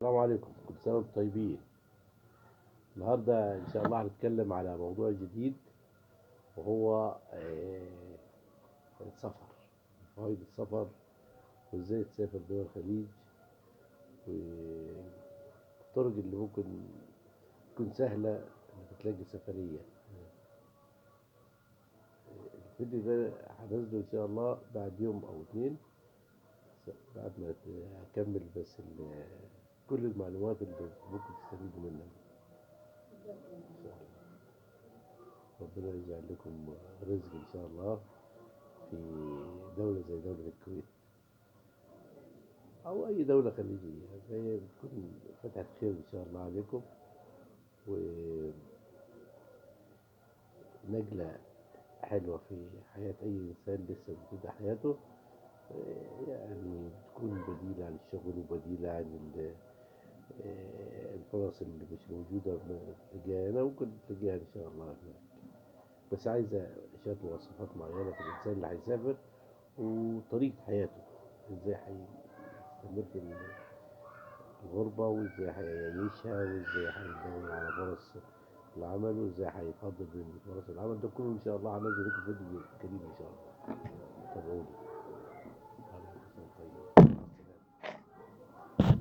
السلام عليكم، كل سنة وانتم طيبين. النهاردة إن شاء الله هنتكلم على موضوع جديد، وهو السفر، فوائد السفر وإزاي تسافر دول الخليج والطرق اللي ممكن تكون سهلة إنك تلاقي سفرية. الفيديو ده هنزله إن شاء الله بعد يوم أو اتنين، بعد ما أكمل بس كل المعلومات اللي ممكن تستفيدوا منها إن شاء الله. ربنا يجعل لكم رزق إن شاء الله في دولة زي دولة الكويت أو أي دولة خليجية، فهي بتكون فتحة خير إن شاء الله عليكم ونقلة حلوة في حياة أي إنسان لسه بيبتدي حياته، يعني بتكون بديلة عن الشغل وبديلة عن الفرص اللي مش موجودة تلاقيها هنا، ممكن تلاقيها إن شاء الله هناك. بس عايزة شوية مواصفات معينة في الإنسان اللي هيسافر وطريقة حياته، إزاي هيستمر في الغربة وإزاي هيعيشها وإزاي هيدور على فرص العمل وإزاي هيفضل بين فرص العمل. ده كله إن شاء الله هنزل لكم فيديو كريم إن شاء الله، تابعوني.